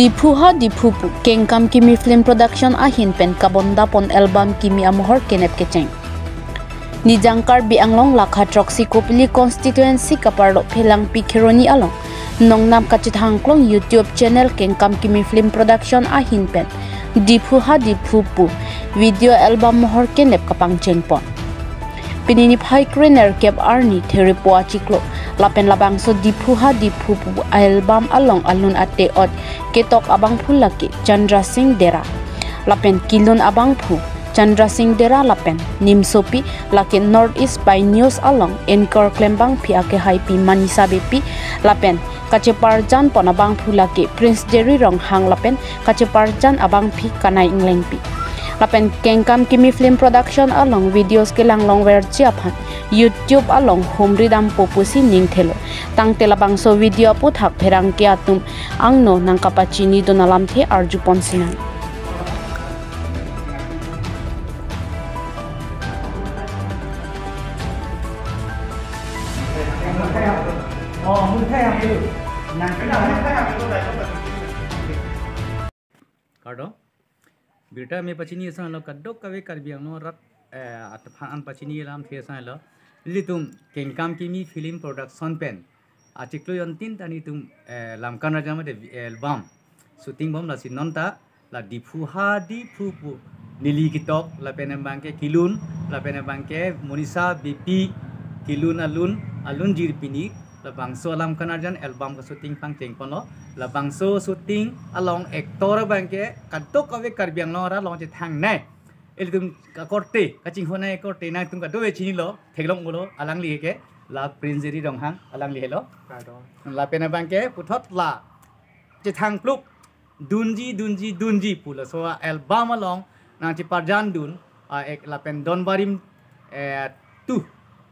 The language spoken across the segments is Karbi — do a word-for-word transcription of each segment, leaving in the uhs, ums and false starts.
Diphu ha Diphu pu Kengkam Kimi Film Production ahin pen kabondapon album Kimi amohor kenep kecheng. Nijang Karbi Anglong lakha throksi Kopili constituency kaparlo Phelangpi Kheroni along nongnam kachethangklong YouTube channel Kengkam Kimi Film Production ahin pen Diphu ha Diphu pu video album mohor kenep kapangchengpon. Pini niphai krenerkep arni Therepo achiklo lapen labangso Diphu ha Diphu pu album along alun ate-ot ketok abangphu lake Chandra Singh Dera lapen kelun abangphu Chandra Singh Dera lapen Nimsopi, lake North East Pioneers along anchor klembangpi akehaipi Manisha Beypi lapen kacheparjanpon abangphu lake Prince Jerry Ronghang lapen kacheparjan abangpi Kanai Englengpi. Lapen Kengkam Kimi Film Production along videos kelang longverji aphan YouTube along humridampo pusi ningthelo. Tangte labangso video aputhak pherangke atum angno nangkapachinidun alamthe arjupon sinang. Kardom. Birta me pachini asanglo kadokave Karbi Anglong arat, eh, aphan an pachini alamthe asanglo. Nelitum Kengkam Kimi Film Production pen achiklo jontin ta nelitum, eh, Lamkan Arjan mate album shooting bom, lasi non ta la Diphu ha Diphu pu neli ketok lapen abangke kelun lapen abangke Manisha Beypi kelun alun alun jirpini labangso Lamkan Arjan album kashooting pangchengponlo. Labangso shooting along actor abangke kadokave Karbi Anglong arat along chethangnei. Ilitum kakorte, kachinghonnei korte nangtum kadokave chinilo, theklonglo, alangli ke la Prince Jerry Ronghang, alangli helo. Kardom. Lapen abangke puthot la chethangpluk Dunji Dunji Dunji pu laso album along nangcheparjandun, ah, ek lapen Don Barim, eh, tu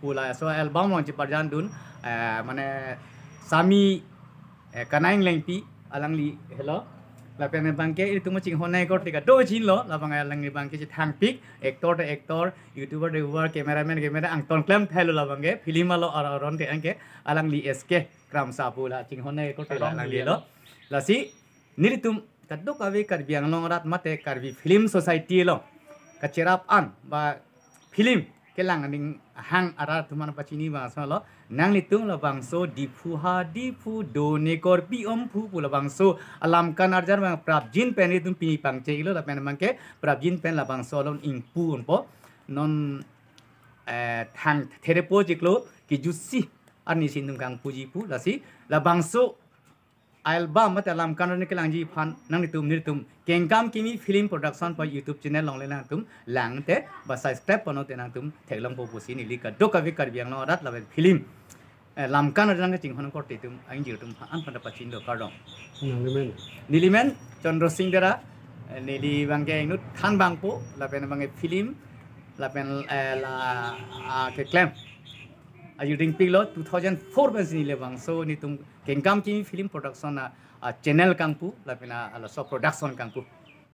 pu laso album along cheparjandun, eh, mane Sami, eh, Kanai Englengpi alangli helo. Lapen abangke itum chinghonnei korte kadokave chinilo, labang alangli abangke chethangpik, actor te actor, YouTuber te YouTuber, cameraman camera, angton klem thelo labangke, film along ar-, aron te anke, alangli S K Kramsa pu la chinghonnei korte la alanglilo. Lasi nelitum kadokave Karbi Anglong arat mate Karbi Film Society along kacherap an ba film kelang aning hang arat atum aphan pachini abang asanglo, nanglitum labangso Diphu ha Diphu done korpi omphu pu labangso aLamkan Arjan abang prapjin pen itum pini pangchenglo lapen abangke prapjin pen labangso along ingpu onpo. Non, eh, thang therepo chiklo kejutsi arni si nung kangpuji pu, lasi labangso album mate aLamkan Arjan kelangji aphan nanglitum nelitum Kengkam Kimi Film Production pu YouTube channel along le nangtum lang te ba subscribe ponnon te nangtum theklongpo pusi neli kadokave Karbi Anglong arat lapen film, eh, Lamkan Arjan kachinghon korte atum angjir atum aphan pachinilo, kardom. Nelimen. Nelimen Chandra Singh Dera, eh, neli abangke inut than bangpo lapen abangke film lapen, eh, la, ah, keklem ajuding piklo two thousand four pensi neli labangso nelitum Kengkam Kimi Film Production a, a channel kangpu lapen a, a laso production kangpu.